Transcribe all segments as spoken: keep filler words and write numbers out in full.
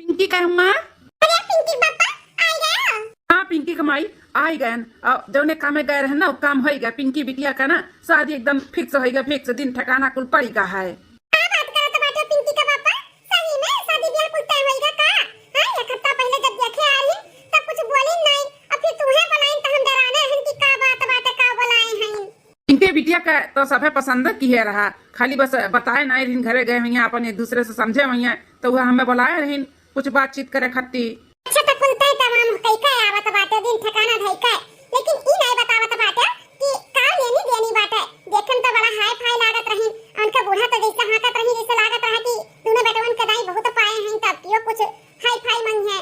पिंकी का अम्मा। अरे पिंकी पापा, आ गए हो? हाँ पिंकी का माई, आ गए। जौने कामे गए रहे ना, वो काम होइगा। पिंकी बिटिया का ना शादी एकदम fix होइगा, fix, दिन ठिकाना कुल पड़िगा है। का बात करत बाटे पिंकी का पापा? सही में शादी ब्याह कुल तय होइगा का? हाँ, एक हफ्ता पहले जब देखे आ रही, तब कुछ बोली नहीं, अब फिर तुम्हें बुलाइन तो हम डराने हैं कि का बात बाटे, का बुलाए हैं। इनके बिटिया का तो सभे पसंद किहे रहा, खाली बस बताए नाई रहिन, घरे गए हुइहैं, अपन एक दूसरे से समझे हुइहैं, तो वह हमें बुलाए रहिन कुछ बातचीत करे खातिर। अच्छा, तो कुल तय तमाम कई के आवत बाटे, दिन ठिकाना धई के, लेकिन ई नहीं बतावत बाटे कि का लेनी देनी बाटे। देखे में तो बड़ा हाई फाई लागत रहिन, उनका बूढ़ा तो जैसे हाँकत रही, जैसे लागत रहा कि दोनों बेटवन के दाई बहुत पाए हैं, तब यो कुछ हाई फाई मंगे,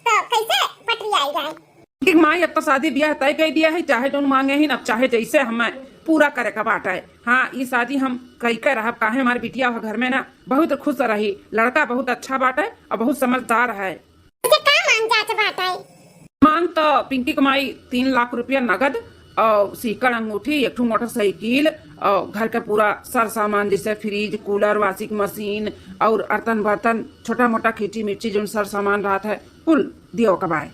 तो कैसे पटरी आई जाए? कि माई, अब तो शादी ब्याह तय कई दिया है, चाहे जौन मांगे ही ना, चाहे जैसे हमें पूरा करे का बाटे। हाँ, ई शादी हम कई के रहब, काहे हमार बिटिया वह घर में ना बहुत खुश रही। लड़का बहुत अच्छा बाटे और बहुत समझदार है। अच्छा, का मांग जात बाटे? मांग तो पिंकी के माई तीन लाख रुपया नगद और सीकड़ अंगूठी, एक ठो मोटरसाइकिल और घर के पूरा सर सामान, जैसे फ्रिज, कूलर, वॉशिंग मशीन और अर्तन बर्तन, छोटा मोटा खींची मिर्ची जौन सर सामान रहत है, कुल दियो के बाय।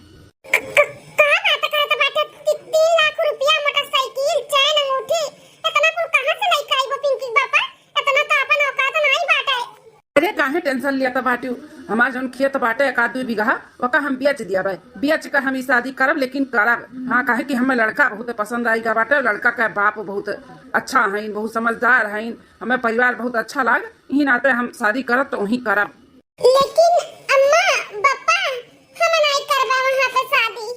क-, क-, का बात करत बाटे? ती-, तीन लाख रुपया, मोटरसाइकिल, चैन, अंगूठी, इतना कुल कहाँ से लेके आइबो पिंकी बापा? इतना तो अपन औकात नहीं बाटे। अरे काहे tension लियत बाट्यू? हमार जौन खेत बाटे एक आध दुई बीघा, ओका हम बेच दिया बाय। बेच के हम ई शादी करब, लेकिन करब। हाँ, काहे कि हमें लड़का बहुत पसंद आइगा बाटे। लड़का का बाप बहुत अच्छा हईन, बहुत समझदार हईन, हमें परिवार बहुत अच्छा लाग, इही नाते हम शादी करब तो वहीं करब। लेकिन अम्मा, बप्पा, हम नाई करबा वहाँ पे शादी।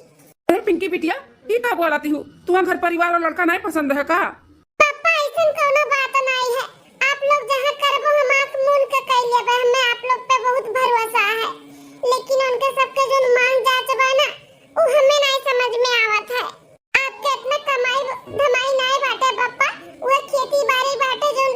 अरे पिंकी बिटिया, ई का बोलत हू? तुम्हार घर परिवार और लड़का नहीं पसंद है का? पापा, ऐसन कौनो बात नहीं है। आप लोग जहाँ करबो, हम आँख मूंद के कई लेबे। हमें आप लोग पे बहुत भरोसा है, लेकिन उनके सबके जौन मांग जाच बा ना, उ हमें नहीं समझ में आवत है। आपके इतना कमाई धमाई नहीं बाटे पापा, वह खेती बाड़ी बाटे जौन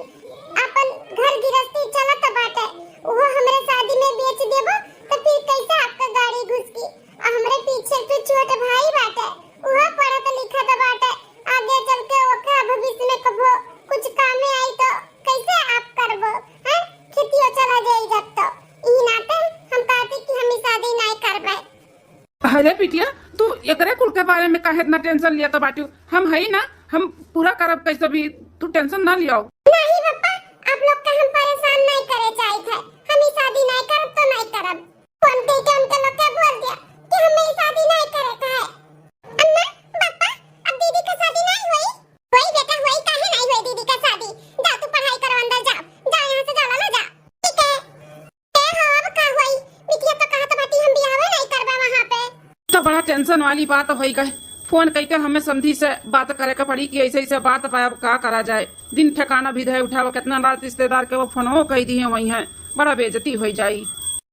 अपन घर गृहस्थी चलत बाटे, वो हमरे शादी में बेच देबो तो फिर कैसे आपका गाड़ी घुसकी? आ हमरे पीछे एक ठो छोट भाई बाटे, उहो पढ़त लिखत बाटे, आगे चल के ओकरा भविष्य में कबो कुछ कामे आई तो कैसे आप करबो, हैं? खेतियो चला जाई जब तो। ई नाते हम कहती कि हम ई शादी नाई करबे। अरे बिटिया, तू एकरे कुल के बारे में काहे इतना tension लियत बाट्यू? हम हई ना, हम पूरा करब कैसे भी, तू tension ना लियो। नहीं पापा, आप लोग का हम परेशान नहीं करे चाहिए थे। हम ई शादी नहीं करब तो नहीं करब। फोन कइके उनके लोग के बोल दिया कि हमें ई शादी नहीं करे का है। अम्मा, पापा, अब दीदी का शादी नहीं होई? होई बेटा, होई, काहे नहीं होई दीदी का शादी? जाओ तू पढ़ाई करो, अंदर जाओ, जाओ यहाँ से, जाओ ना, जाओ। ठीक है। ए हो, अब का होई? बिटिया तो कहत बाटी हम बियाहवे नहीं करबे वहाँ पे। तो बड़ा tension वाली बात होई गए। फोन कइके हमें समधी से बात करे के पड़ी कि ऐसे ऐसे बात बा, अब का करा जाए। दिन ठिकाना भी धए उठावा, कितना बार रिश्तेदार के वो फोनो कई दिए वही हैं, बड़ा बेइज्जती होई जाई।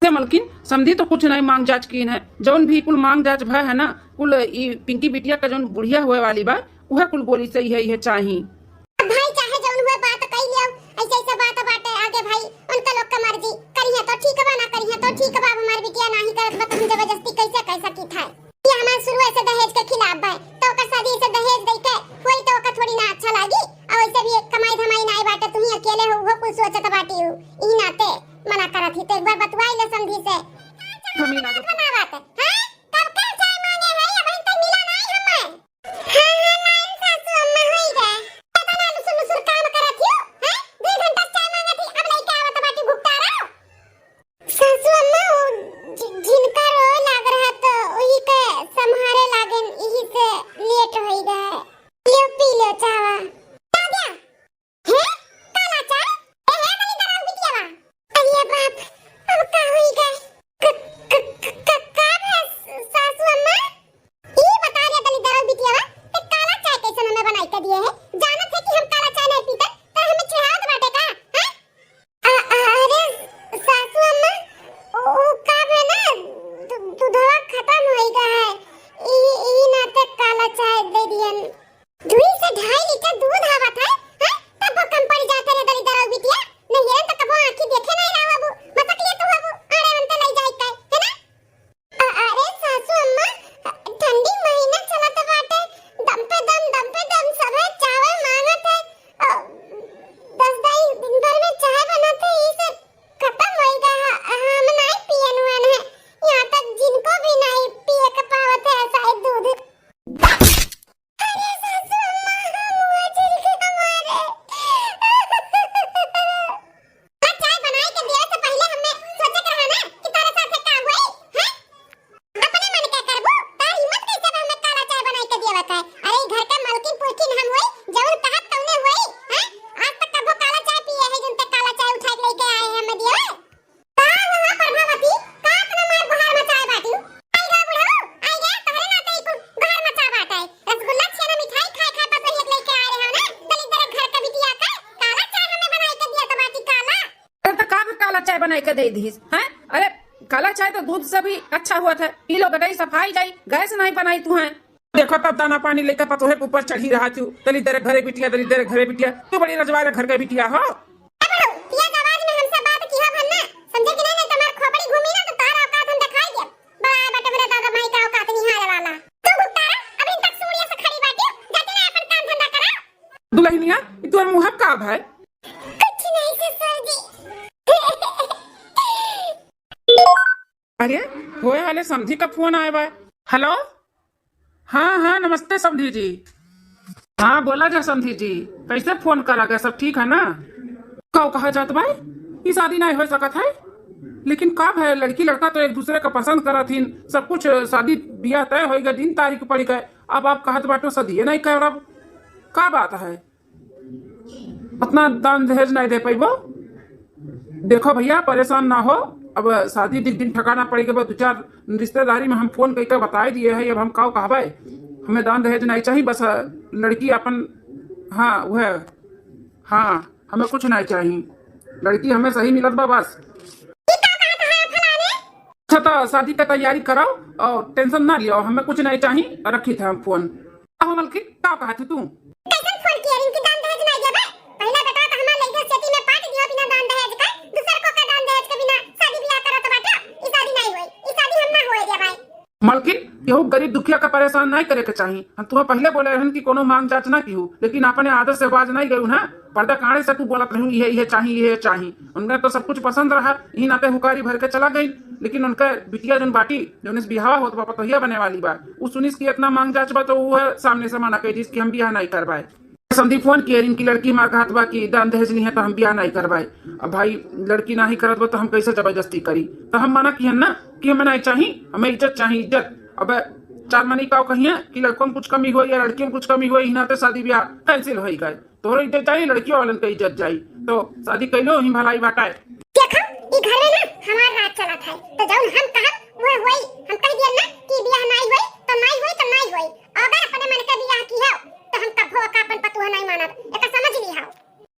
से मलकिन, समधी तो कुछ नहीं मांग जांच कीन है, जौन भी कुल मांग जांच भय है ना, कुल ई पिंकी बिटिया का जौन बुढ़िया हुए वाली बा, उहे कुल बोली सही है, ये चाही। अब भाई चाहे जौन हुए बात कई लियो, ऐसे ऐसे बात बाटे आगे भाई, उनका लोग का मर्जी, करिहे तो ठीक बा, ना करिहे तो ठीक बा, अब हमार बिटिया नाही करत बा, तो हम जबरदस्ती कैसे कह सकी था? ये हमार शुरू से दहेज के खिलाफ बा, तो ओकर शादी से दहेज दे के होई तो ओकर थोड़ी ना अच्छा लागी। और वैसे भी कमाई धमाई नाई बाटे, तुही अकेले हो, वो कुल सोचत बाटी हो, ई नाते मना करत ही। तो एक बार बतवाई ले समधी से। हमें ना बात बनावत, हैं? कब के चाय मांगे है, अबहिन तक मिला नाई हमें। हाँ, हाँ, लाइन सासू अम्मा होई गए। पता ना लुसुर लुसुर काम करत हियो, हैं? दू घंटा से चाय मांगत ही, अब लइके आवत बाटी भुगतारा। सासू अम्मा, वो जि-, जिनका रोए लाग रहा तो वही के संभारे लागेन, यही से लेट होई गए। लियो पी लो चावा। आ गया। हे? काला चाय? ए, हे, बनी दराऊ बिटियावा। अरे बाप, अब का होई गए? क-, क-, क-, क-, का भैंस? दे दीस, हैं? अरे, काला चाय तो दूध से भी अच्छा होत है। पी लो गटई, सफाई जाई, गैस नहीं बनाई तू है। देखो तब दाना पानी लेकर पतोहे के ऊपर चढ़ी रहा तू, दलिद्दर घरे बिटिया, दलिद्दर घरे बिटिया। तू बड़ी रजवार घर के बिटिया हो। ए बड़ू, तेज आवाज में हमसे बात किहा भन ना, समझे कि नहीं? नहीं तो हमार खोपड़ी घूमी ना तो तार औकात हम दिखाई देब। बड़ा बाटे मेरे दादा माई का औकात निहारे वाला। तू गुप्तारा, अभी तक सूड़िया से खड़ी बाटी, जाके ना अपन काम धंधा करा। दुल्हनिया, ई तोर मुँह का भाई? कुछ नहीं ससुर जी। अरे, होए वाले समधी का फोन आए बा। हेलो, हाँ हाँ, नमस्ते समधी जी। हाँ, बोला जा समधी जी, कैसे फोन करा गया, सब ठीक है ना? का कहा जात बा, ई शादी नहीं हो सकत है? लेकिन का भय, लड़की लड़का तो एक दूसरे का पसंद करत हिन, सब कुछ शादी ब्याह तय होइगा, दिन तारीख पड़ गए, अब आप कहत बाटो शादी नहीं करब, का बात है? उतना दान दहेज नहीं दे पैबो। देखो भैया, परेशान ना हो, अब शादी दिख दिन ठिकाना पड़ के बाद दो चार रिश्तेदारी में हम फोन करके बताई दिए हैं, अब हम काव कहबे, हमें दान दहेज नहीं चाहिए, बस लड़की अपन, हाँ वह, हाँ हमें कुछ नहीं चाहिए, लड़की हमें सही मिलत बा बस। अच्छा तो शादी का तैयारी कराओ और टेंशन ना लियो, हमें कुछ नहीं चाहिए, रखी थे हम फोन। आहो मलकिन, का कहत है तू? कैसन फोन किया रिंकी, दान दहेज नहीं देबे? पहला बेटा तो हमार लइका सेती में पाट दियो बिना दान दहेज के, दूसर को का दान दहेज के बिना शादी ब्याह करत बाटे? ई शादी नहीं होई, ई शादी हम ना होए देबै। मलकिन, केहू गरीब दुखिया का परेशान नहीं करे के चाही। हम तुम्हें पहले बोले रहन कि कोनो मांग जांच ना किहू, लेकिन अपने आदत से बाज नहीं गयू ना। पर्दा काढ़े से तू बोलत रहू, "इहे, इहे चाही, इहे चाही।" उनका तो सब कुछ पसंद रहा, यही नाते हुकारी भर के चला गई। लेकिन उनका बिटिया जौन बाटी, जौन इस बिहावा होत बा, पतोहिया बने वाली बा, उ सुनिस कि इतना मांग जांच बा, तो उ है सामने से मना कर दिस कि हम बियाह नहीं करवाए। समधी फोन किए, इनकी लड़की मार कहत बा कि दान दहेज नहीं है, तो हम बियाह नहीं करवाए। अब भाई, लड़की नहीं करत बा, तो हम कैसे जबरदस्ती करी? तो हम मना किहन ना कि हमें नहीं चाही, हमें इज्जत चाही, इज्जत। अब चार मनी काव कहिए कि लड़कों में कुछ कमी हुई या लड़कियों में कुछ कमी हुई, इही नाते शादी ब्याह कैंसिल हो गए। तोहरो इज्जत जाई, लड़कियों वालन के इज्जत जाई, तो शादी कैलो ही भलाई बाटे। देखो, ई घर में ना हमार राज चलत है, तो जौन हम कहब वो होई। हम कह दियन ना कि बियाह नाई होई, तो नाई होई, तो नाई होई। अगर अपने मन के बियाह की हो, तो हम कभो का अपन पतोह नाई मानब, एका समझ ली हो।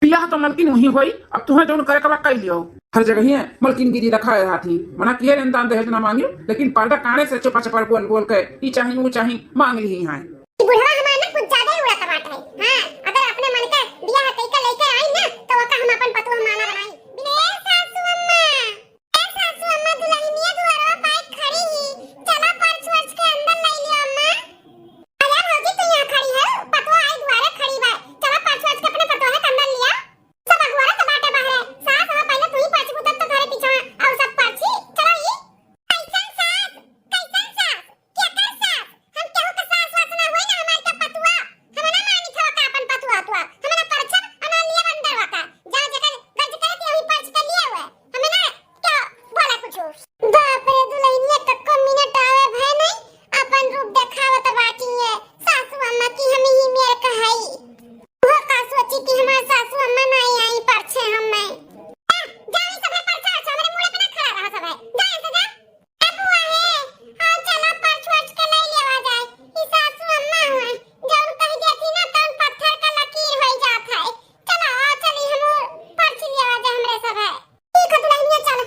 बियाह तो मलकिन वही होई, अब तुहें जौन करे के बा कह लियो। हर जगह ही है, मलकिन गिरी रखा है हाथी, मना किए रहन दान दहेज ना मांगियो, लेकिन पर्दा काने से चुपा चपड़ बोल बोल के ई चाही, वो चाही, मांग ली है। ई बुढ़वा हमार ना कुछ ज्यादा ही उड़त बाटे। हाँ, अगर अपने मन के बियाह कइके लइके आई ना, तो ओका हम अपन पतोह माना बनाई। ए सासू अम्मा, ए सासू अम्मा, दुल्हनिया दुआरवा पाए खड़ी ही, चला पर्स वर्स के अंदर ले लियो अम्मा। अरे भौजी, तू यहाँ खड़ी है, पतोह आई दुआरे खड़ी बा, चला पर्स वर्स के अपने पतोह के अंदर लिया। सब अगुआरा तो बाटे बाहरे, सास हो पहले तू ही पर्स उतर तो घरे पीछे और सब पर्स ही, चला ई। कैसन सास, कैसन सास, केकर सास? हम केहू के सास वास ना होई ना, हमार के पतुआ। हम ना मानित हवा का अपन पतुआ उतुआ। हम ना परछब, हम ना लिए अंदर वा का। जा जेकर गर्ज करे के वही पर्स के लिए हुए। हम ना क्या बोला कुछ। बाप रे, दुल्हनिया कक्को मिनट आवे भय नहीं, अपन रूप देखावत बाटी है। सासू अम्मा की हम ही मेर कहाई। वो का सोची कि हमार सासू अम्मा नहीं आई परछे हमें। ए, जा ई सब परछा, अच्छा, हमरे मुड़े पे ना खड़ा रहा सब है। जा ऐसे जा। ए बुआ हे, हाँ, चला, पर्स वर्स के ले लेवा जाए। ई सासू अम्मा हुए, जौन कह देती ना, तौन पत्थर का लकीर होई जात है। चला, आ, चली, हम पर्स लेवा जाए, हमरे सब है। ठीक है, दुल्हनिया, चल।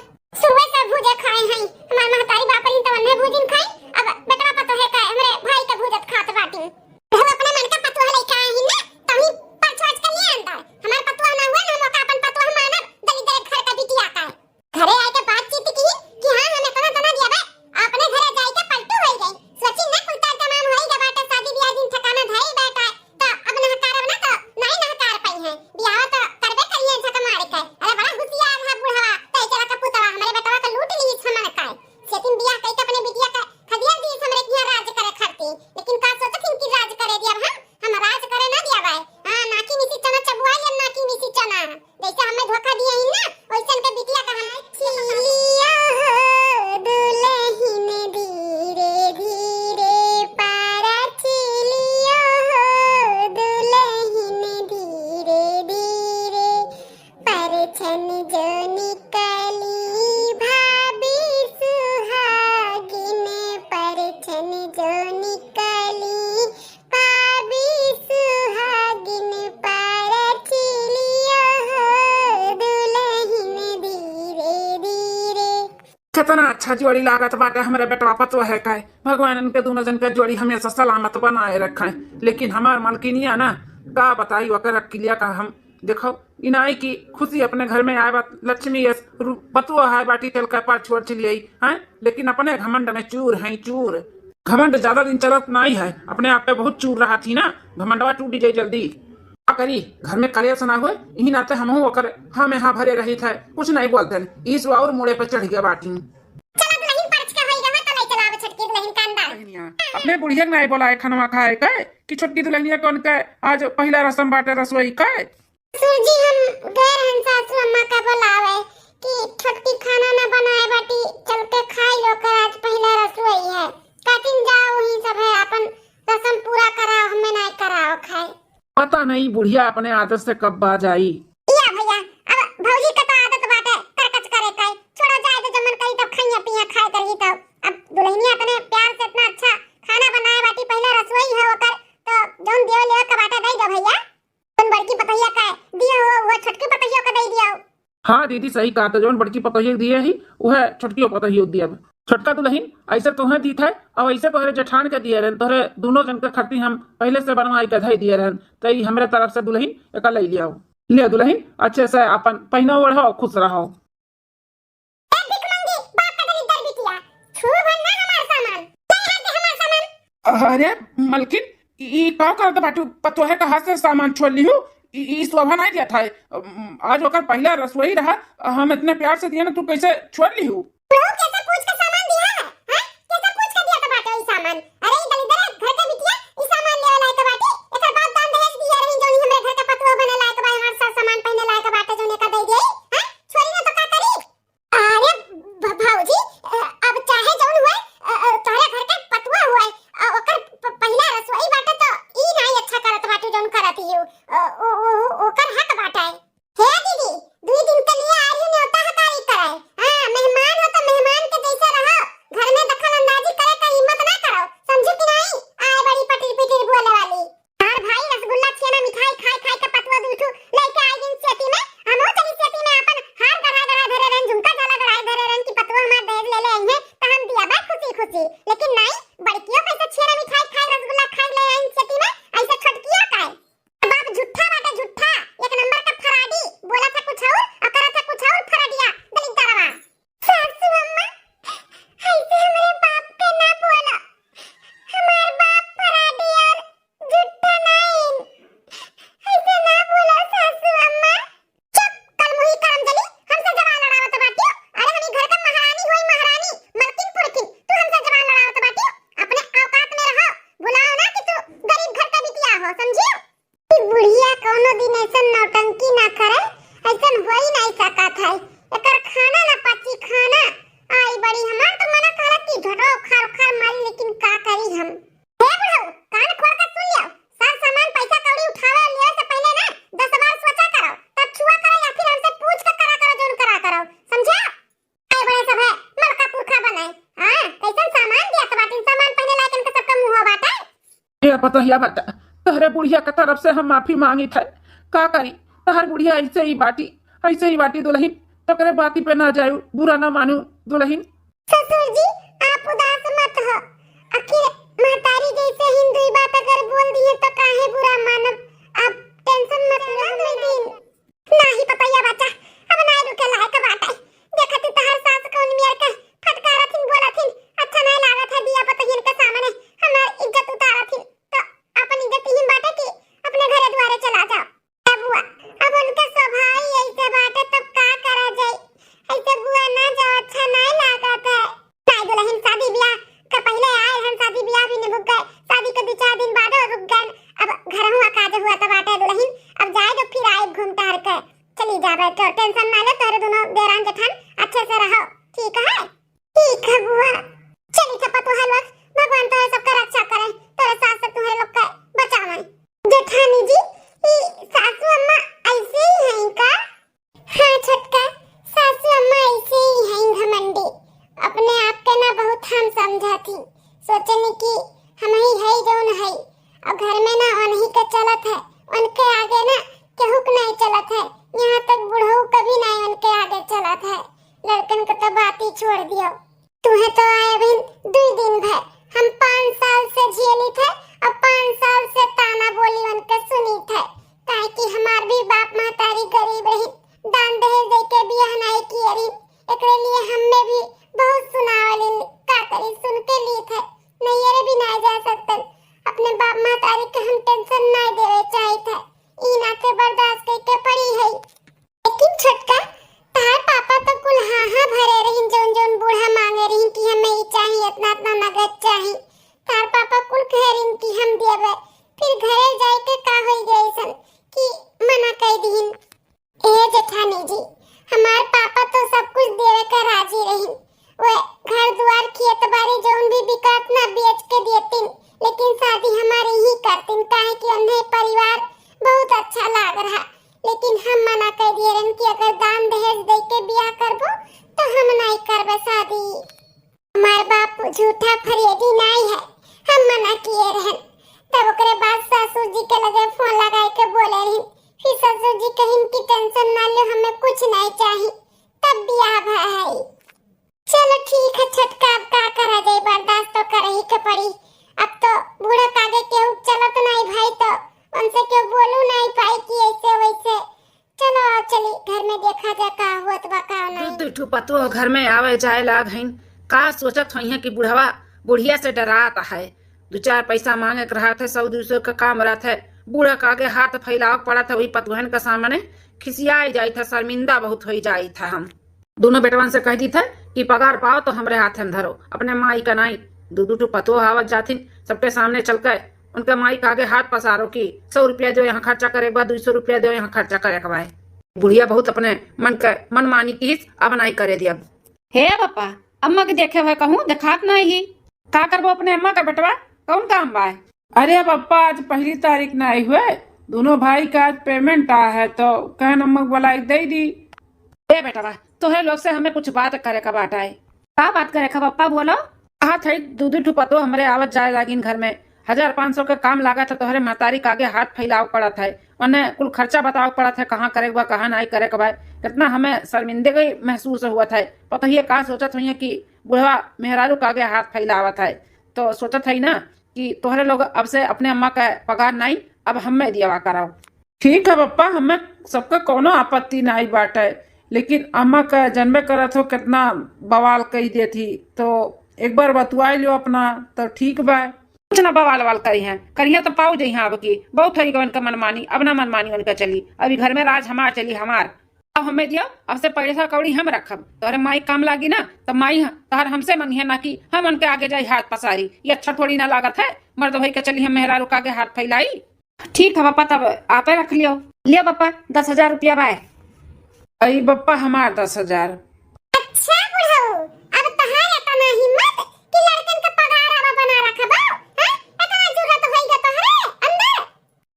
सुबह से भूजे खाए हैं, हमार महतारी बाप रही, तवन में भूजिन खाई, अब बेटवा पतोहे का, हमरे भाई का भूजत खात बाटी। हम अपने मन का पतोह लेके आए हैं ना, तौनी पर्स वर्स के लिए अंदर। हमार पतोह ना हुआ ना, हम ओका अपन पतोह मानब, दलिद्दर घर का बिटिया का। घरे आए के बातचीत की कि हाँ, हम इतना तना दिया बा, अपने घरे जाए के पलटू होई गई। सोची ना कुल तार तमाम होई गए बाटे, शादी ब्याह दिन ठिकाना धई बैठा है, तो अब नहकारब ना तो नहीं नहकार पाई है। बियाह तो करबे करिए झक मारे के। अरे बड़ा होशियार है बुढ़वा, तई चला का पुतवा, हमरे बेटवा का लूट ली हमन का। सेटिंग बियाह कई के अपने बिटिया का खदिया दी हमरे किया राज करे खाती, लेकिन का सोचत हिन कि राज करे दिया हम, हम राज करे ना दिया भाई। हाँ, नाकी मिसी चना चबुआ या नाकी मिसी चना। जैसे हमें धोखा दिए ही ना, वैसन के बिटिया का हम छिलिया हो दुल्हन धीरे धीरे पारा छिलिया हो दुल्हन धीरे धीरे परछन जो निकली भाभी सुहाग कितना अच्छा जोड़ी लागत बाटे हमरे बेटवा पतोह है। काहे भगवान इनके दोनों जन के जोड़ी हमेशा सलामत बनाए रखे। लेकिन हमार मलकिनिया ना, का बताई ओकर अकिलिया का हम। देखो, इनाई की खुशी अपने घर में आए बात, लक्ष्मी यस रु-, पतोह है बाटी चल के पर छोड़ चली आई है, लेकिन अपने घमंड में चूर है चूर। घमंड ज्यादा दिन चलत नहीं है, अपने आप पे बहुत चूर रहा थी ना, घमंडवा टूट जाई जल्दी। का करी, घर में कलेश ना होए, यही नाते हमहू ओकर हाँ में हाँ भरे रही थे, कुछ नहीं बोलते। ईसु और मूड़े पे चढ़ गया बाटी। चला दुलहिन परछ के होई रहा, तो ले चला अब छोटकी दुलहिन का अंदर। दुलहिनिया, अपने बुढ़िया के नहीं बोलाए खनवा खाए के कि छोटकी दुलहिनिया कौन के आज पहिला रसम बाटे रसोई के? ससुर जी, हम गए रहन सासू अम्मा का बोलावे कि छोटकी खाना ना बनाए बाटी, चल के खाई लो कर, आज पहिला रसोई है। काटिन जाओ वहीं सब है, अपन रसम पूरा कराओ, हमें नहीं कराओ खाए। पता नहीं बुढ़िया अपने आदत से कब बाज आई। या भैया, अब भौजी का तो आदत बाटे करकच करे का, छोड़ा जाए तो जमन करी तब खाइया पिया खाए करी तब। अब दुलहिनिया अपने प्यार से इतना अच्छा खाना बनाए बाटी, पहिला रसोई है ओकर, तो जौन देवे लेवे का बाटे दे दो भैया। अपन बड़की पतोहिया का दिया हो, वो छोटकी पतोहिया का दे दिया हो। हाँ दीदी, सही कहा, तो जौन बड़की पतोहिया दिए ही, वह छोटकी पतोहिया दिया। छोटका दुलहिन, ऐसे तोहे दीत है, और ऐसे तोहरे जेठान के दिए रहन, तोहरे दोनों जन के खर्ची हम पहले से बनवाई के धई दिए रहन, तो ई हमरे तरफ से दुलहिन एका ले लियाओ। ले दुलहिन, अच्छे से अपन पहिनो ओढ़ो, खुश रहो। ए भिखमंगी, बाप का दलिद्दर बिटिया, छू भर ना हमार सामान। ले हाथ दे हमार सामान। अरे मलकिन, ई, ई का करत बाटू? पतोहे का हाथ से सामान छोड़ लिहू? ई, ई शोभा नहीं दिया था। अम, आज ओकर पहला रसोई रहा, हम इतने प्यार से दिए ना, तू कैसे छोड़ लिहू? तू कैसे पूछ के सामान दिया है? हैं? कैसे पूछ के दिया था बाटो ई सामान? अरे ई दलिद्दर घर के बिटिया ई सामान लेवे लायक बाटी, एकर बाप दान दहेज दिया रही, जौन हमरे घर के पतोह बने लायक बा, हर साल सामान पहने लायक बाटे, जौन एकर दे दिए, हैं? छोड़ी ना तो का करी? अरे भ-, भौजी, अ, अब चाहे जौन हुए, अ, अ, तोहरे घर के पतोह हुए, अ, ओकर प-, पहिला रसोई बाटे तो ई नाई अच्छा करत बाटू जौन करत ही हो। अ, ओ, ओ, ओ, ओकर हक बाटे। हे दीदी, दुई दिन के लिए आ रही न्योता हकारी करे। हाँ, मेहमान हो तो मेहमान के जैसे रहो, घर में दखल अंदाजी करे का हिम्मत ना करो, समझू कि नाई? आए बड़ी पटिर पिटिर बोले वाली। हमार भाई रसगुल्ला, छेना, मिठाई खाए खाए के पतोह दुइ ठो लइके आई दिन सेती में। हमहू चली सेती में, आपन हार गढ़ा गढ़ा धरे रहन, झुमका झाला गढ़ाए धरे रहन कि पतोह हमार दहेज ले ले आई है, त हम दिया बा खुशी खुशी। लेकिन नाई, बड़कियो कैसे छेना मिठाई खाए, रसगुल्ला खाए ले आई सेती में, ऐसे छोटकिया काहे? बाप झूठा बाटे, झूठा, एक नंबर का फराडी। बोला था कुछ और और करा था कुछ और, फराडिया दलिद्दरवा। सासू अम्मा, ऐसे हमरे बाप के ना बोला। हमार बाप फराडी और झूठा नाइन। ऐसे ना बोला सासू अम्मा। चुप, कलमुही करमजली, हमसे जबान लड़ावत बाटियो। अरे हम ई घर के महारानी होई, महारानी, मलकिन पुरकिन, तू हमसे जबान लड़ावत बाटियो। अपने औकात में रहो, भुलाओ ना कि तू गरीब घर का बिटिया हो, समझियो? ई बुढ़िया कौनो दिन ऐसन नौटंकी ना करे, ऐसन हो ही नहीं सकत है। एकर खाना ना पची खाना। आई बड़ी, हमार तो मना करत कि झोटवा उखाड़ उखाड़ मारी, लेकिन का करी हम। हे बुढ़ऊ, कान खोल के सुन लियो, सब सामान पैसा कौड़ी उठावे और लेवे से पहले ना दस बार सोचा करो, तब छुआ करो या फिर हमसे पूछ के करा करो, जौन करा करो, समझे? आए बड़े सब है, मलका पुरखा बने। हाँ, कैसन सामान दिया तो बाटिन, सामान पहने लायक इनके सबका मुंह बाटे। ए पतोहिया बेटा, तोहरे बुढ़िया के तरफ से हम माफी मांगित है। का करी, तोहर बुढ़िया ऐसे ही बाटी, ऐसे ही बाटी दुलहिन, तोकरे बाती पे ना जायू, बुरा ना मानू दुलहिन। ससुर जी, आप उदास मत हो, आखिर महतारी जैसे ही दुई बात अगर बोल दिए तो काहे बुरा मानब, आप tension मत लो दुई दिन। नाही पतोहिया बच्चा, अब नाही रुके लायक बाटे। देखत ही तहर सास कौन मियर के फटकारथिन, बोलथिन, अच्छा नाही लागत है दिया पतोहियन के सामने हमार इज्जत उतारथिन, तो अपन इज्जत ही बाटे कि अपने घरे दुआरे चला जाओ। ए बुआ, अब उनके स्वभाव ही ऐसे बाटे, तब का करा जाई? ऐसे बुआ ना जाओ, अच्छा नाही लागत है। नाही दुलहिन, शादी ब्याह के पहिले आए रहन, शादी ब्याह भी निभुक गए, शादी के दो चार दिन बाद रुक गए। अब घरहू का काज हुआ तो बाटे दुलहिन, अब जाए तो फिर आए घूम टहर के चली जाबे, तो tension ना ले, तोहरे दोनों देरान जेठान अच्छे से रहो, ठीक है? ठीक है बुआ। चली था पतोह लोग, भगवान तोहरे सबके रक्षा करे, तोहरे सास से तुम्हारे लोग के बचावे। जेठानी जी, ई सासू अम्मा ऐसे ही हैं का? हाँ छोटका, सासू अम्मा ऐसे ही हैं घमंडी, अपने आप के ना बहुत हम समझा थी, सोचनी कि हम ही है जौन है, और घर में ना उन्हीं के चलत है, उनके आगे ना केहू के नहीं चलत है, यहाँ तक बुढ़ऊ के भी नहीं उनके आगे चलत है। लड़कन के तो बात ही छोड़ दियो। तुहे तो आए अभी दुई दिन भय, हम पाँच साल से झेली थे और पाँच साल से ताना बोली उनके सुनी थे, काहे कि हमार भी बाप महतारी गरीब रही, दान दहेज दे के बियाह नहीं किए रही, एकरे लिए हमें भी बहुत सुनावली, का करी, सुन के ली थे। नैहरे भी नहीं जा सकते, अपने बाप महतारी के हम टेंशन नहीं देवे चाहिए थे, ई नाते बर्दाश्त करके पड़ी है। लेकिन छोटका, तार पापा तो कुल हाँ हाँ भरे रहिन, जौन जौन बूढ़ा मांगे रहिन कि हमें ई चाही, इतना इतना नगद चाही। तार पापा कुल कहे रहिन कि हम देबे, फिर घरे जाए के का होई गए सन कि मना कर दिहिन। ए जेठानी जी, हमार पापा तो सब कुछ देवे के राजी रहिन, वे घर दुआर खेत बाड़ी जौन भी बिकात ना बेच के देतिन, लेकिन शादी हमार यही करतिन, काहे कि उन्हें परिवार बहुत अच्छा लाग रहा। लेकिन हम मना कर दिए रहन कि अगर दान दहेज दे के बियाह करबो तो हम नहीं करबे शादी। हमार बाप झूठा फरेबी नहीं है, हम मना किए रहन। तब ओकरे बाद ससुर जी के लगे फोन लगाए के बोले रहन, फिर ससुर जी कहिन कि टेंशन ना लो, हमें कुछ नहीं चाहिए, तब बियाह भा है। चलो ठीक है छोटका, अब का करा जाए, बर्दाश्त तो करही के पड़ी। अब तो बूढ़ा कागे केहू चलत नहीं भाई, तो उनसे केहू बोलू नहीं पाई कि ऐसे वैसे। चलो आओ चली घर में देखा जा का होत बा का दू नहीं। दू ठो पतोह घर में आवे जाए लाग हईन। का सोचत होइहें कि बुढ़वा बुढ़िया से डरात है, दू चार पैसा मांगे के रहत है, सौ दू सौ के काम रहत है, बूढ़ा कागे हाथ फैलाव पड़त है, वही पतोहन के सामने खिसियाई जाइत है, शर्मिंदा बहुत होई जाइत है। हम दोनों बेटवन से कह दी थे कि पगार पाओ तो हमरे हाथे में धरो, अपने माई का नाई। दू दू ठो पतोह आवत जाथिन, सबके सामने चल के उनके माई का आगे हाथ पसारो कि सौ रुपया दो यहाँ खर्चा करे के बा, दो सौ रुपया दो यहाँ खर्चा करे के बा। बुढ़िया बहुत अपने मन के मनमानी की, अब नाई करे दिया। हे पापा, अम्मा के देखे हुए कहूँ देखात नहीं ही। का करबो अपने अम्मा का बेटवा, कौन काम बा? अरे अब अप्पा, आज पहली तारीख ना आई हुए, दोनों भाई का आज पेमेंट आ है, तो कहन अम्मा के बुलाई दे दी। ए बेटवा, तोहरे लोग से हमें कुछ बात करे का बात है। का बात करे का पप्पा, बोलो। कहा थे दू दू ठो पतो हमरे आवत जाए लागिन घर में, हजार पाँच सौ के काम लागत है, तोहरे महतारी का आगे हाथ फैलाव पड़त है, उन्हें कुल खर्चा बताव पड़त है, कहाँ करे के बा, कहाँ नाई करे के बा। कितना हमें शर्मिंदगी महसूस हुआ था। पता ही है का सोचत हुई है कि बुढ़वा मेहरारू का आगे हाथ फैलावत है, तो सोचत है ना कि तोहरे लोग अब से अपने अम्मा का पगार नाई, अब हमें दियावा कराओ। ठीक है पप्पा, हमें सबका कोनो आपत्ति नाई बाटे, लेकिन अम्मा का जनबे करत हो कितना बवाल कई देत ही, तो एक बार बतुआई लियो अपना, तो ठीक बा। कुछ ना बवाल वाल करी हैं, करिया तो पाऊ जई हैं। अब की बहुत होई गवन का मनमानी, अब ना मनमानी उनका चली, अभी घर में राज हमार चली, हमार। अब हमें दियो, अब से पैसा कौड़ी हम रखब, तोहरे माई काम लागी ना, तो माई ह-, तोहर हमसे मंगिहे ना कि हम उनके आगे जाई हाथ पसारी। ये अच्छा थोड़ी ना लागत है, मर्द होई के चली हम मेहरारू का आगे हाथ फैलाई। ठीक है पापा, तब आपे रख लियो। लियो पापा, दस हजार रुपया बाय। आई पापा, हमार दस हजार। अच्छा बुढ़ऊ, अब तहार इतना हिम्मत कि लड़कन का पगार अब बना रखबो, हैं? इतना जुर्रत होई गा तोहरे अंदर?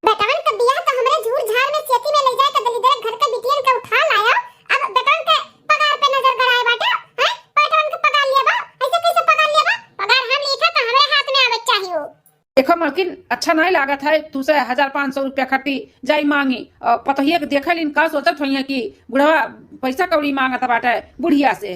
बेटवन के बियाह तो हमरे झूर झार में सेती में ले जाए के दलिद्दर घर के बिटियन के उठा लाया, अब बेटवन के पगार पे नजर गड़ाए बाटे, हैं? बेटवन के पगार लिया बा, ऐसे कैसे पगार लिया बा? पगार हम लिखा तो हमरे हाथ में आवे के चाहिए। देखो मलकिन, अच्छा नहीं लागत है, तू से हजार पाँच सौ रुपया खटी जाई मांगी, और पतोहिया के देखे लिन का सोचत होई है कि बुढ़वा पैसा कौड़ी मांगत बाटे बुढ़िया से।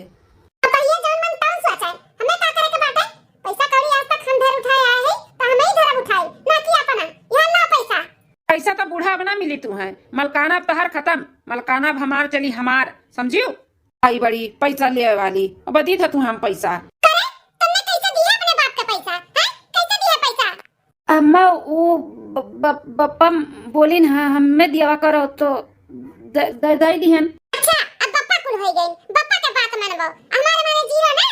पतोहिया जौन मन तौन सोचे, हमें का करे के बाटे? पैसा कौड़ी आज तक हम धर उठाए आए हैं, तो हमें ही धरब उठाई, ना कि अपना। यहाँ ला पैसा। पैसा तो बूढ़ा अब ना मिली तू है, मलकाना अब तहार खत्म, मलकाना अब हमार चली हमार, समझियो? आई बड़ी पैसा लेवे वाली, अब दी था तू हम पैसा। करे, तुमने कैसे दिए अपने बाप का पैसा, हैं? कैसे दिए पैसा? अम्मा, वो ब-, ब-, बप्पा बोलिन ह, हमें दियावा करो तो द-, द-, दे दिहन। अच्छा, अब बप्पा कुल होई गई, बप्पा के बात मानबो, हमारे माने जीरो ना।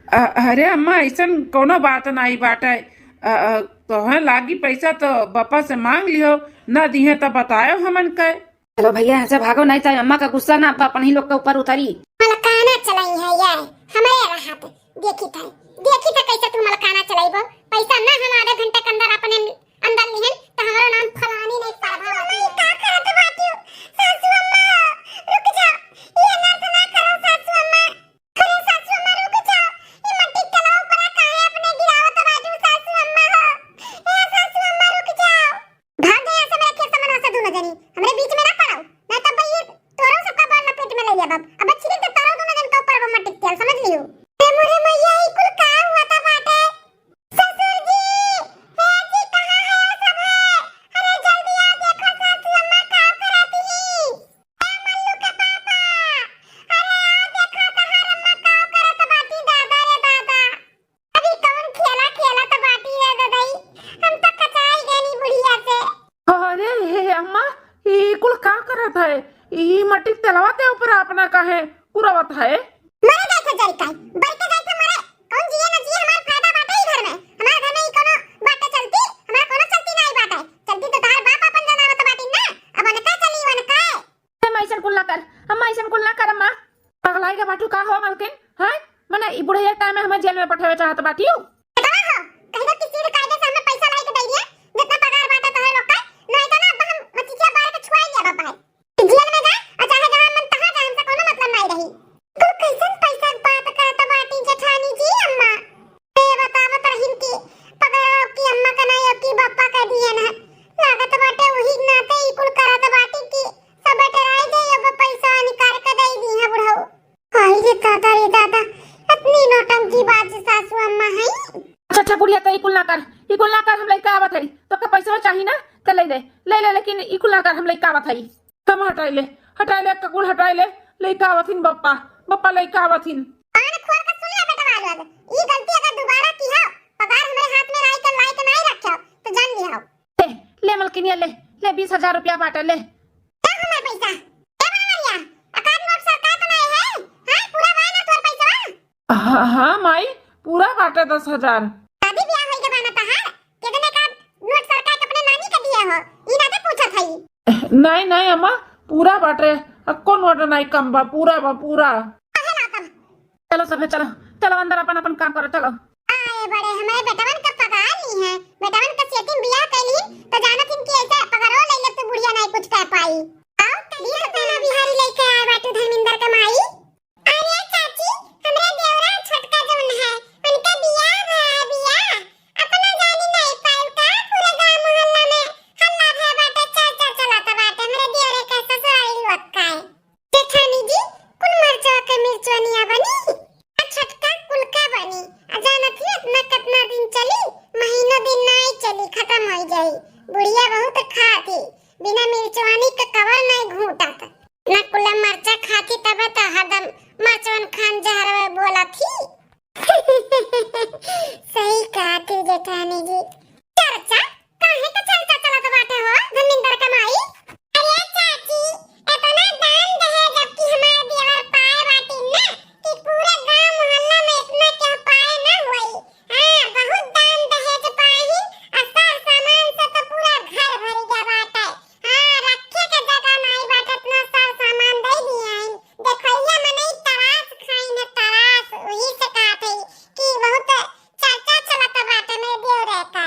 अ-, अरे अम्मा, ऐसन कोनो बात नाई बाटे। अ, अ, तोहे लागी पैसा तो बप्पा से मांग लियो, ना दिहे तो बतायो हमन के। चलो भैया, यहाँ से भागो, नहीं तो अम्मा का गुस्सा ना अपन ही लोग के ऊपर उतरी। मलकाना चलाई है ये, हमारे रहत। देखी था, देखी था कैसे तू मलकाना चलाईबो। पैसा ना हम आधा घंटा के अंदर अपने अंदर लिहन, तो हमारा नाम फलानी नहीं पड़बा। नहीं, का करत बाटू? सासू अम्मा, रुक जा, ये नर्स ना करो सासू अम्मा। अरे सासू अम्मा रुक जाओ, ये मट्टी के तलाव पर काहे अपने गिरावत बाटू सासू अम्मा हो? ए सासू अम्मा रुक जाओ। भाग जा यहाँ से, मेरे खेत से मना से दोनों जनी, हमरे बीच में ना पड़ो, नहीं तो भई ये तोरो सबका बाल लपेट में ले लेब। अब छिड़क दे तोरो दोनों जन के ऊपर है, ई मट्टी तेलवा ते ऊपर अपना काहे कुरावत है? मरे जाए थे जरी काई, बरके जाए थे मरे। कौन जिए न जिए, हमार फायदा बाटे ई घर में। हमार घर में ई कोनो बाटे चलती, हमार कोनो चलती नाई बाटे। चलती तो तहार बाप अपन जनावत बाटी ना, अब उनका चली, उनका। अम्मा, अइसन कुल ना कर, अम्मा, अइसन कुल ना कर, अम्मा। पगलाई के बाटू का हो, मलकिन? हैं? मने, ई बुढ़िया टाइम में हमें जेल में पठावे चाहत बाटियो? बेटवा हो, कह दो कि सीधे कायदे से हमें पैसा लाई के दे दिए, जितना पगार बाटे तोहरे लोग का, नहीं तो ना, अब हम मचिचिया बार के छुआई लिया बाबा है। जेल में जा, और चाहे जहाँ मन तहाँ जा, हमसे कोनो मतलब नहीं रही। तू कैसन पैसा के बात करत बाटी जेठानी जी, अम्मा? ए, बतावत रहिन कि पगरवा की अम्मा का नाई, अब की बप्पा का दिए ना। लागत बाटे वही नाते ई कुल करत बाटी कि सब डराई जाई, अब पैसा निकाल के दे दी है बुढ़ऊ। हाय रे दादा, रे दादा, इतनी नौटंकी बाज सासू अम्मा है। अच्छा, अच्छा, बुढ़िया, तो ई कुल ना कर, ई कुल ना कर, हम लइका आवत हई। तो का पैसा चाही ना, तो ले ले, ले ले, लेकिन ई कुल ना कर, हम लइका आवत हई। हम हटाई ले, हटाई ले, ककुल हटाई ले, लइका आवथिन बप्पा, बप्पा लइका आवथिन। कान खोल के सुन ले बेटवा लोग, ई गलती अगर दोबारा किहो, पगार हमरे हाथ में लाई के, लाई के नाई रखो, तो जान लिहो। ले, ले मलकिनिया, ले, ले बीस हजार रुपया बाटे, ले। का हमार पैसा? ए बनवरिया, अकाद नोट सरकार तो नाई है? हाँ, पूरा बा ना तोर पैसा? हाँ, हाँ माई, पूरा बाटे दस हजार। शादी ब्याह होई के बा ना तहार? कितने का नोट सरकार के अपने नानी के दिए हो, ई ना दे पूछत हई। नहीं, नहीं अम्मा, पूरा बाटे, अक्को नोट नहीं कम बा, पूरा बा, पूरा। काहे ना कम? चलो सभे, चलो, चलो अंदर अपन अपन काम करो, चलो। आए बड़े, हमरे बेटवन का पगार ली है, बेटवन का सेटिंग बियाह कर ली, तो जानत हिन कि ऐसे पगारो ले ले तू बुढ़िया नहीं कुछ कह पाई। आओ, बीस रुपया बिहारी लेके आए बाटू धर्मेंद्र का माई। अरे चाची, हमरे देवरा छोटका जौन है, उनके बियाह भा है, बियाह। अपना जानी नहीं पाइल का, पूरे गांव मोहल्ला में हल्ला भय बाटे, चर्चा चलत बाटे, हमरे देवरे के ससुरारी लोग का है। जेठानी जी, कुल मरचवा के मिर्चवनिया बनी, आ छोटका कुल का बनी। आ जानत ही इतना कितना दिन चली, महीनों दिन नहीं चली, खत्म हो जाई। बुढ़िया बहुत खात ही, बिना मिर्चवानी के कवर नहीं घूटत। ना कुल मरचा खाती तबे तो हरदम मरचवन खान जहरवे बोलत ही। सही कहत ही जेठानी जी। चर्चा? काहे के चर्चा चलत बाटे हो, धर्मेंद्र का माई? अरे चाची, इतना दान दहेज अब की हमार देवर पाए बाटिन ना कि पूरे गांव मोहल्ला में इतना केहू पाए ना होई। हाँ, बहुत दान दहेज पाए ही, आ सार सामान से तो पूरा घर भर गया बाटे। हाँ, रखे के जगह नाई बाटे, इतना सार सामान दे दिए हैं। देखइया मनई तरास खाइन, तरास, वही से कहत है कि बहुत चर्चा चलत बाटे मेरे देवरे का।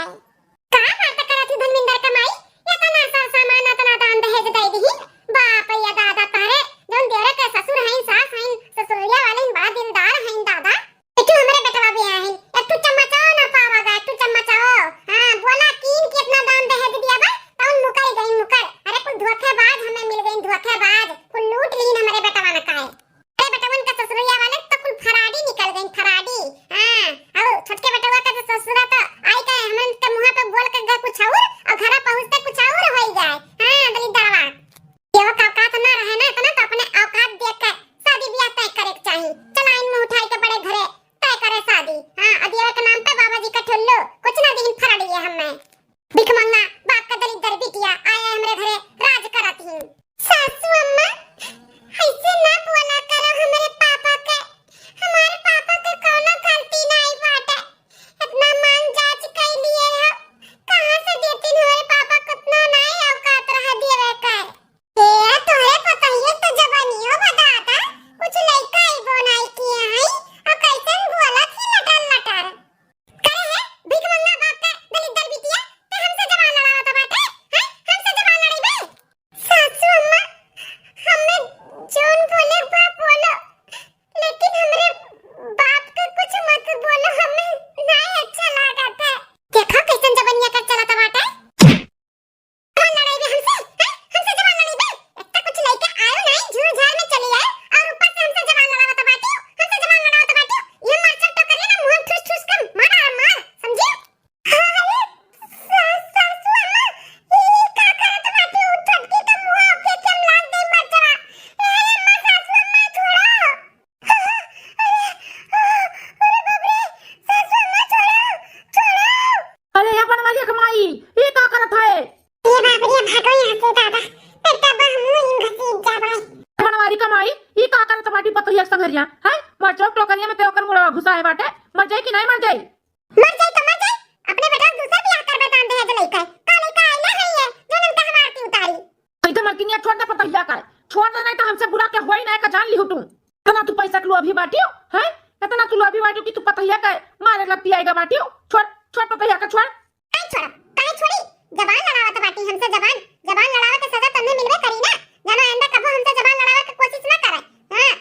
का बात करत ही धर्मेंद्र का माई? इतना सार सामान, इतना दान दहेज दे दिही। बाप या दादा, तहरे जौन देवरे के ससुर हईन, सास हईन, ससुरिया वाले हईन, बड़ा दिलदार हईन दादा। एक ठो हमरे बेटवा भी आहिन, एक ठो चम्मचाओ ना पावा गा, एक ठो चम्मचाओ। हाँ, बोला कीन के इतना दान दहेज दिया बा, तौन मुकर गई मुकर। अरे कुल धोखेबाज हमें मिल गई, धोखेबाज, कुल लूट लीन हमरे बेटवा न काहे। अरे बेटवन का ससुरिया वाले तो कुल फराडी निकल गई, फराडी। हाँ, और छोटके बेटवा का तो ससुरा तो आई का हमन के मुँह पे बोल के गए कुछ और, और घरा पहुँचते कुछ और होई जाए। हाँ, दलिद्दरवा। केहू का औकात ना रहे ना, इतना तो अपने औकात देख के शादी ब्याह तय करे के चाही। चला इन मुंह उठाई के बड़े घरे तय करे शादी। हाँ, अदिया के नाम पे बाबा जी का ठुल्लू, कुछ ना दीन फरड़िए हमें। भिखमंगा बाप का दलिद्दर बिटिया आए हमरे घरे राज करत ही। सासू अम्मा, ऐसे ना बोला करो हमरे पापा के। हमारे पापा के कौनो गलती नहीं बाटे। इतना मान जांच कई लिए हो, कहाँ से देती हमारे पापा, कितना नहीं औकात रहा देवे कर। ए, तोहरे पतोहिए तो जवानियो बा दादा, कुछ लइका अइबो नाई किए हई, और कैसन बोलत ही लटर लटर। करे है, भीख मंगा बाप का दलिद्दर बिटिया, ते हमसे जबान लड़ावत बाटे, हैं? हमसे जबान लड़ाइबे? सासू अम्मा, हमें जौन बोले बा बोलो, लेकिन हमरे बाप के कुछ मत बोलो, हमें नाई अच्छा लागत है। देखो कैसन जबनिया कर चलत बाटे। कौन लड़ाई बे हमसे? हैं? हमसे जबान लड़ाई बे? एक तो कुछ लेके आयो नहीं, झूर झार में चली आयो और ऊपर से हमसे जबान लड़ावत बाटी, हमसे जबान लड़ावत बाटी। ये मार चल टोकरिया ना मुंह ठूस ठूस के मार, मार, समझी? अरे, सा-, सासू अम्मा, ये का करत बाटी? उ छोटकी के मुंह के के लाग दे मरचवा। ए अम्मा, सासू अम्मा, छोड़ो। अरे, अरे बाप रे, सासू अम्मा, छोड़ो, छोड़ो। अरे, अपन मालिक माई, ये का करत है? ये बाप रे, भागो यहाँ से दादा। तब तब हम मुंह इन घसीट जा भाई। मनवारी कमाई, ई का करत बाटी पतोहिया के संगरिया, हैं? मर जाओ टोकरिया में ते ओकर मुड़वा घुसा है बाटे, मर जाई कि नहीं मर जाई? मर जाई तो मर जाई, अपने बेटा के दूसर बियाह करबे दान दहेज लइके, का लइके आइले है ये, जो उनका हमार की उतारी। कही तो मलकिनिया छोड़ दे पतोहिया का, छोड़ दे, नहीं तो हमसे बुरा के होई ना का जान लिहू तू। इतना तू पैसा के लोभी बाटियो, हैं? इतना तू लोभी बाटियो कि तू पतोहिया का मारे लपटी आएगा बाटियो, छोड़, छोड़ पतोहिया का, छोड़। काहे छोड़ब? काहे छोड़ी? जबान लड़ावत बाटी हमसे जबान। जबान लड़ावे के सजा तन्ने मिलबे करी ना। जानो आइंदा कबो हमसे जबान लड़ावे के कोशिश ना करे। हाँ।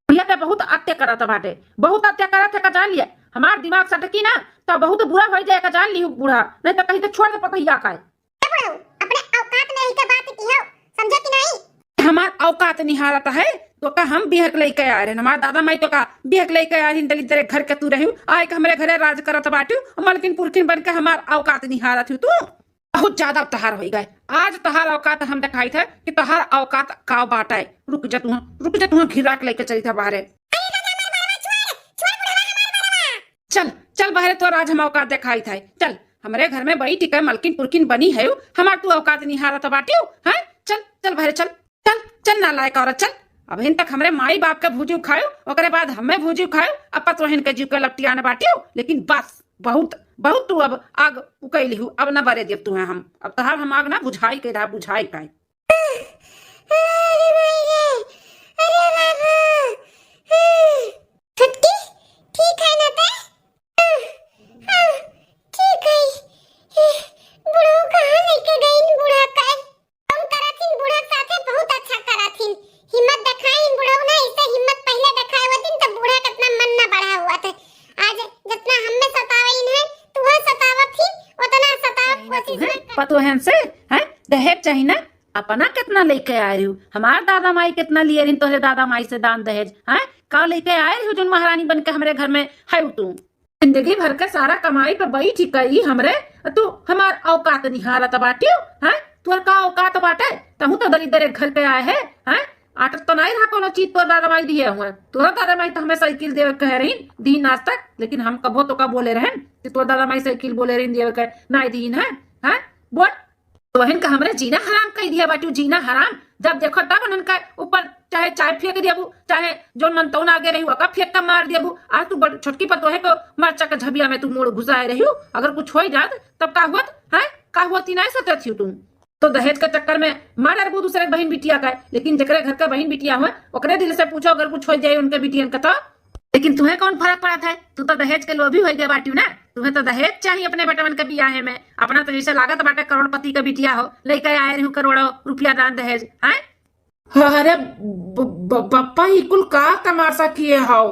बुढ़िया पे बहुत अत्या करत बाटे, बहुत अत्या करत है का जान लिया। हमार दिमाग सटकी ना तो बहुत बुरा हो जाए का जान लिहू बूढ़ा, नहीं तो कहीं तो छोड़ दे पतोहिया का। ए बुढ़ऊ, अपने औकात में रह के बात की हो, समझे कि नहीं? हमार औकात निहारत है, तो का हम बिहक लेके आ रहे हैं, हमार दादा माई तो का बिहक लेके आ रही, दलित दरे घर के तू रही, आए के हमरे घरे राज करत बाटू, मलकिन पुरखिन बन के हमार औकात निहारत हूँ तू। बहुत ज्यादा तहार होई गए, आज तहार औकात हम दिखाई थे कि तहार औकात का बाटे। रुक जा तू, रुक जा तू, घिरा के लेके चली था बाहरे। चल, चल बाहरे, तोर आज हम औकात देखाई था। चल, हमरे घर में बैठ के मलकिन पुरकिन बनी है, हमार तू औकात निहारत बाटियो, हैं? चल, चल बाहरे, चल, चल, चल नालायक औरत, चल। अबहिन तक हमरे माई बाप के भूजी खायो, ओकरे बाद हमें भूजी खायो, अब पतोहिन के जीव के लपटियान बाटियो, लेकिन बस, बहुत, बहुत तू अब आग उकैली हूँ, अब न बरे देब तुहे हम, अब तहार हम आग ना बुझाई के रहा, बुझाई का। अरे माई रे, अरे बाबा। छुट्टी, ठीक है ना ते? हाँ, ठीक है। ए, बुढ़ऊ कहाँ लेके गईन बूढ़ा का? हम करत हिन बूढ़ा के साथे बहुत अच्छा करत हिन। हिम्मत देखाइन बूढ़ऊ ना, ऐसे हिम्मत पहले देखाए होतिन तो बूढ़ा कितना मन ना बढ़ा हुआ था। आज जितना हमें सतावइन है, तुहे सतावत ही, उतना सतावे कोशिश ना कर। पतोहन से, हैं? दहेज चाहिए ना? अपना कितना लेके आ रही हूँ? हमार दादा माई कितना लिए रही तोहरे दादा माई से दान दहेज, हैं? का लेके आए रही हूँ जोन महारानी बन के हमरे घर में है तू? जिंदगी भर के सारा कमाई पे बैठ ही कई हमरे, तू हमार औकात निहारत बाटियो, हैं? तोर का औकात बाटे? तहू तो दलिद्दर एक घर के आए है, हैं? आटत तो नहीं रहा कोनो चीज तोर दादा माई दिए हुए। तोर दादा माई तो हमें साइकिल देवे कहे रही, दीन आज तक, लेकिन हम कबो तो का बोले रहन कि तोर दादा माई साइकिल बोले रही देवे के, नहीं दीन है, हैं? बोल। तोहन का हमरे जीना हराम कई दिया बाटू, जीना हराम। जब देखो तब उनका ऊपर चाहे चाय फेंक देबू, चाहे जोन मन तौन आगे रही ओका फेंक के मार देबू। आज तू बड़-, छोटकी पतोहे को मरचा के झबिया में तू मुड़ घुसाए रही हो, अगर कुछ हो जात तब का हुअत है? का हुअत ही नहीं सोचत ही तू। तो दहेज के चक्कर में मार डरबू दूसरे के बहिन बिटिया का, लेकिन जेकरे घर का बहिन बिटिया हुए ओकरे दिल से पूछो अगर कुछ हो जाए उनके बिटियन का तो। लेकिन तुम्हें कौन फर्क पड़त है? तू तो दहेज के लोभी हो गया बाटियो ना। तुम्हें तो दहेज चाहिए अपने बेटवन के बियाहे में। अपना तो जैसे लागत बाटे करोड़पति का बिटिया हो, लेके आए रहू करोड़ों रुपया दान दहेज, हैं? अरे ब-, ब-, बप्पा, ई कुल का तमाशा किए हो?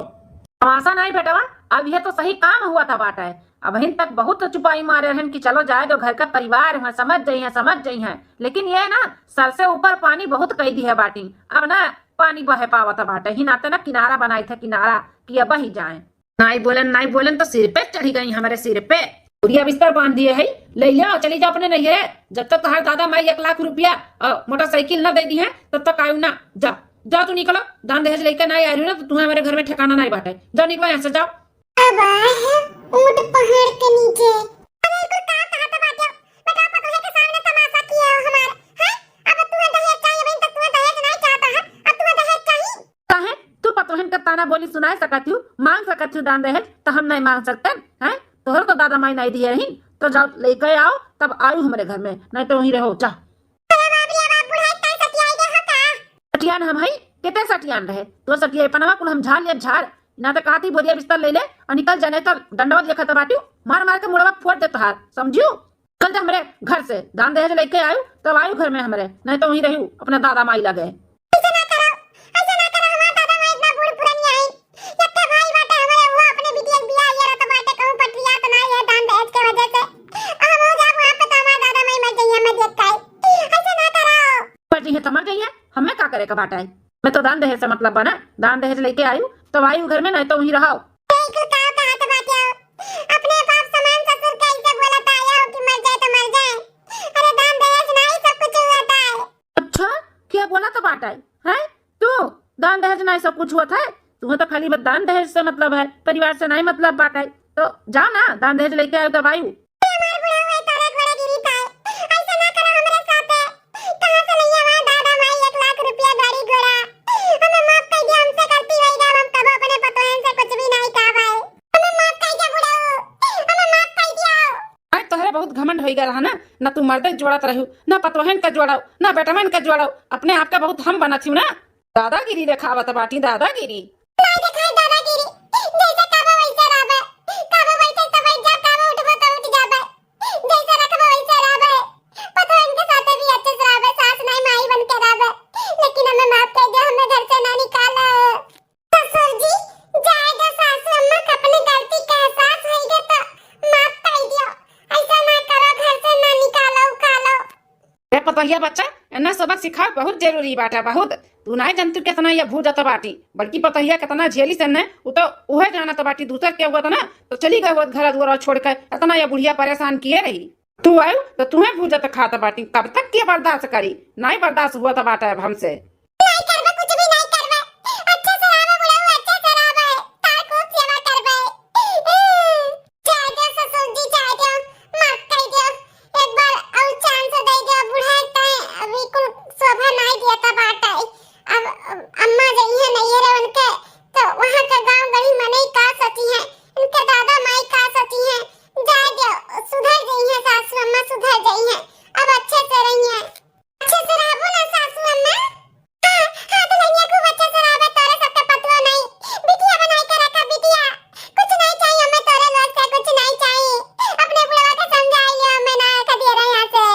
तमाशा नहीं बेटवा, अब ये तो सही काम हुआ था बाटे। अबहिन तक बहुत चुपाई मारे रहन कि चलो जाए दो, घर का परिवार है, समझ जाई है, समझ जाई है, लेकिन ये ना सर से ऊपर पानी बहुत कई दिए बाटी। अब ना पानी बहे पावत बाटे, ही नाते ना किनारा बनाई थे, किनारा कि अब बही जाए। नाई बोलन, नाई बोलन तो सिर पे चढ़ी गई, हमारे सिर पे। बोरिया बिस्तर बांध दिए है, ले जाओ, चली जाओ अपने नैहरे। जब तक तोहार दादा माई एक लाख रुपया और मोटरसाइकिल न दे दी है, तब तक आयु ना। जा, जा तू निकलो, दान दहेज लेके ना आ रही हो ना, तो तुम्हें हमारे घर में ठिकाना नहीं बाटे। जाओ निकलो यहाँ से, जाओ। अब आए हैं ऊंट पहाड़ के नीचे। अरे, कुल का कहत बाटे? बेटा, पतोहे के सामने तमाशा किए हो हमार, हैं? अब तुम्हें दहेज चाहिए, अभी तक तुम्हें दहेज नहीं चाहता है, अब तुम्हें दहेज चाहिए? काहे? तू पतोहन का ताना बोली सुनाए सकत हूँ, मांग सकत हूँ दान दहेज, तो हम नहीं मांग सकते हैं? तोहर तो दादा माई नहीं दिए रही, तो जाओ लेके आओ, तब आयु हमारे घर में, नहीं तो वहीं रहो, जा। अरे बाप रे बाप, बुढ़ाई का सटियाई गए हो का? सटियान हम हई, केते सटियान रहे? तोर सटियाई पनवा कुल हम झाड़ ले झाड़। ना तो कहती बोरिया बिस्तर ले ले और निकल जाने तो डंडवा देखत बाटियो, मार मार के मुड़वा फोड़ देत हार, समझियो? निकल जा हमरे घर से, दान दहेज लेके आयु तब आयु घर में हमरे, नहीं तो वहीं रहू अपना दादा माई लगे। ऐसे ना करो, ऐसे ना करो, हमार दादा माई इतना बूढ़ पुरानी आई, यक्के भाई बाटे हमरे, वो अपने बिटिया के बियाह ये रहत बाटे, कहूँ पटरिया तो ना ये दान दहेज के वजह से। अब हम हो जाब वहाँ पे तो हमार दादा माई मर जाइए, हमें देख के। ऐसे ना करो। मर जाइए तो मर जाइए, हमें का करे का बाटे? मैं तो दान दहेज से मतलब बा ना, दान दहेज लेके आयु तो आयु घर में, नहीं तो वहीं रहो। बिल्कुल का कहत बाटे हो? अपने बाप समान ससुर कैसे बोलत आया हो कि मर जाए तो मर जाए। अरे दान दहेज नहीं सब कुछ होता है। अच्छा, क्या बोला तो बाटे है? तू दान दहेज नहीं सब कुछ होता है? तुम्हें तो खाली बस दान दहेज से मतलब है, परिवार से नहीं मतलब बाटे। तो जाओ ना, दान दहेज लेके आयु तब आयु। ए हमार बुढ़ऊ है, तोरे गोड़े गिरी पाए। ऐसे ना करो हमरे साथे। कहाँ से लइया हमार दादा माई एक लाख रुपया गाड़ी बहुत घमंड होई गया रहा ना, ना तू मर्दे जोड़त रहू, ना पतोहन का जोड़ाऊ, ना बेटवन का जोड़ाऊ, अपने आप का बहुत हम बनत हूँ ना। दादागिरी देखावत बाटी, दादागिरी। नाई देखाई दादागिरी, जैसे कहबो वैसे रहबे, कहबो बैठे तो बैठ जाब, कहबो उठबो तो उठ जाबे, जैसे रखबो वैसे रहबे। पतोहन के साथे भी अच्छे से रहबे, सास नाई माई बन के रहबे, लेकिन हमें माफ कर दे, हमें घर से ना निकालो। ससुर जी, जाए दो सासू अम्मा के अपने गलती का एहसास होई गए तो माफ कर दियो, ऐसा ना करो, घर से ना निकालो उकालो। ए पतोहिया बच्चा, एन्ना सबक सिखाव बहुत जरूरी बाटा, बहुत। तू नाई जनतू केतना ये भूजत बाटी, बल्कि पतोहिया केतना झेली से न, उ तो उहे जानत बाटी, दूसर के हुआ ना तो चली गए होत घर दुआर छोड़ के, एतना ये बुढ़िया परेशान किए रही। तू आयु तो तुहे भूजत खात बाटी, कब तक के बर्दाश्त करी, नाई बर्दाश्त हुआ बाटा अब हमसे। नाई करबे, कुछ भी नाई करबे, अच्छे से रहबे बुढ़ऊ, अच्छे से रहबे, तार खूब सेवा करबे। जाए दो ससुर जी, जाए दो, माफ कर दो। एक बार और chance दे दो, बूढ़ा तय बिल्कुल शोभा नाई देता बाटे। अब अम्मा जइहे नैहरे उनके, तो वहाँ का गांव गढ़ी मनई का सोची है, इनके दादा माई का सोची है। जाए दो, सुधर जइहे सासू अम्मा, सुधर जइहे, अब अच्छे से रहिए। अच्छे से रहबो ना सासू अम्मा? हाँ, हाँ दुल्हनिया, खूब अच्छे से रहबे, तोरे सबके पतुआ नहीं। बिटिया बनाई के रखा, बिटिया। कुछ नहीं चाहिए हमें तोरे लोग से, कुछ नहीं चाहिए। अपने बुढ़वा के समझाई लियो, हमें ना कभी रहे यहाँ से।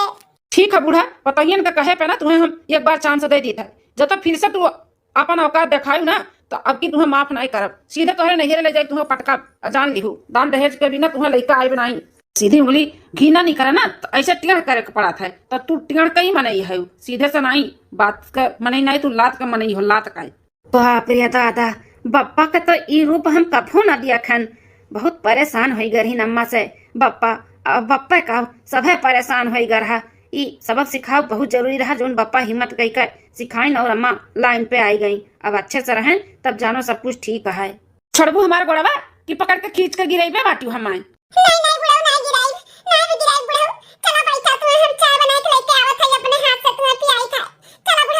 ठीक है बूढ़ा, पतोहियन के कहे पे ना तुम्हें हम एक बार chance दे दी था। जब तक फिर से तू अपन औकात देखायू ना, तो अब की तुम्हें माफ नहीं करब। सीधे तोहरे नैहरे ले जाई, तुम्हें पटका जान लिहू। दान दहेज के बिना तुम्हें लइका आइब नहीं। सीधी उंगली घी ना निकले ना, तो ऐसे टेढ़ करे के पड़त है। तो तू टेढ़ कई मनई है, सीधे से नहीं, बात के मनई नहीं, तू लात के मनई हो, लात का। बाप रे दादा, बप्पा के तो ई रूप हम कभू ना दिया खन। बहुत परेशान होई गरहीन अम्मा से। बप्पा, अब बप्पा का सभे परेशान होई गरहा। ई सबक सिखाव बहुत जरूरी रहा, जोन बप्पा हिम्मत कई के सिखाइन और अम्मा line पे आई गई। अब अच्छे से रहें, तब जानो सब कुछ ठीक है। छोड़बू हमार गोड़वा कि पकड़ के खींच के गिरैबे बाटू हमार?